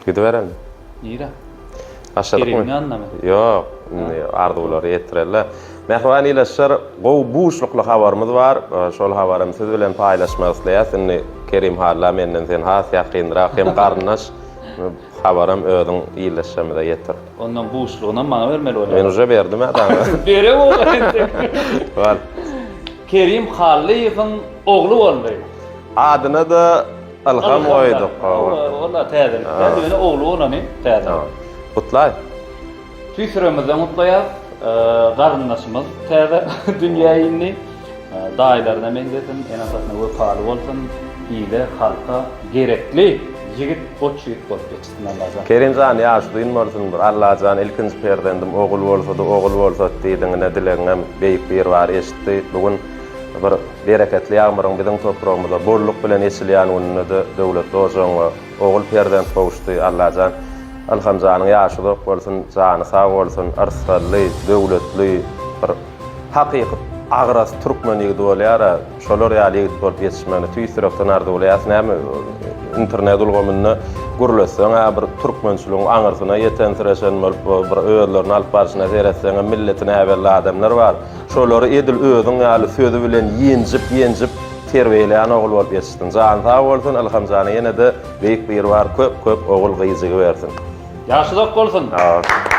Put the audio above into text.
Gidibereli. Nirä? Başladykmy? Kerimiň ýanynamy? Ýok, indi arzuwlary ýetireli. Mähriban ildeşler, gowy buşlukly habarymyz bar. Şol habaram siz bilen paýlaşmak isleýäs. Indi Kerim Halla menden sen has ýakynrak hem garyndaş. Habaram özüň ildeşlerimize ýetir. Ondan buşlugynam maňa bermeli bolýar. Men uje berdim-ä daňa. Beremok entek. Bal. Kerim Hallyýewiň ogly boldy. Adyna-da Ylham goýduk. Walla täzelik däl, ýöne ogly bolany täzelik. Gutlaý. Tüýs ýüregimizden gutlaýas. Garyndaşymyz täze dünýä indi. Daýylaryna meňzesin, ene-atasyna wepaly bolsun, ile, halka gerekli ýigit, goç ýigit bolup ýetişsin Allajan. Kerimjan ýaş uzyn bolsun bir Allajan ilkinji perzendim ogul bolsady ogul bolsady diýdiň ine dilegiňem Beýik Biribar eşitdi bu gün bir Bereketli ýagmyryň biziň topragymyza bolluk bilen eçilýän gününde-de döwletli ojagyňa ogul perzent gowuşdy. Allajan Ylhamjanyň ýaşy uzak bolsun, jany sag bolsun, yrsgally, döwletli bir hakyky agras türkmen ýigidi bolýar-a, şolar ýaly ýigit bolup ýetişmegini tüýs ýürekden arzuwlaýas. Näme internet ulgamynda gürletseň-ä bir türkmençiligiň aňyrsyna ýetensireşen bolup bir özlerini alyp barşyna seretseňem milleti näbelli adamlar bar. Şolary edil özüň ýaly sözi bilen ýenjip-ýenjip terbiýeleýän ogul bolup ýetişsin. Jany sag bolsun, Ylhamjana ýene-de Beýik Biribar köp-köp ogul gyzjygy bersin. Ýaşy uzak bolsun! Sag bol.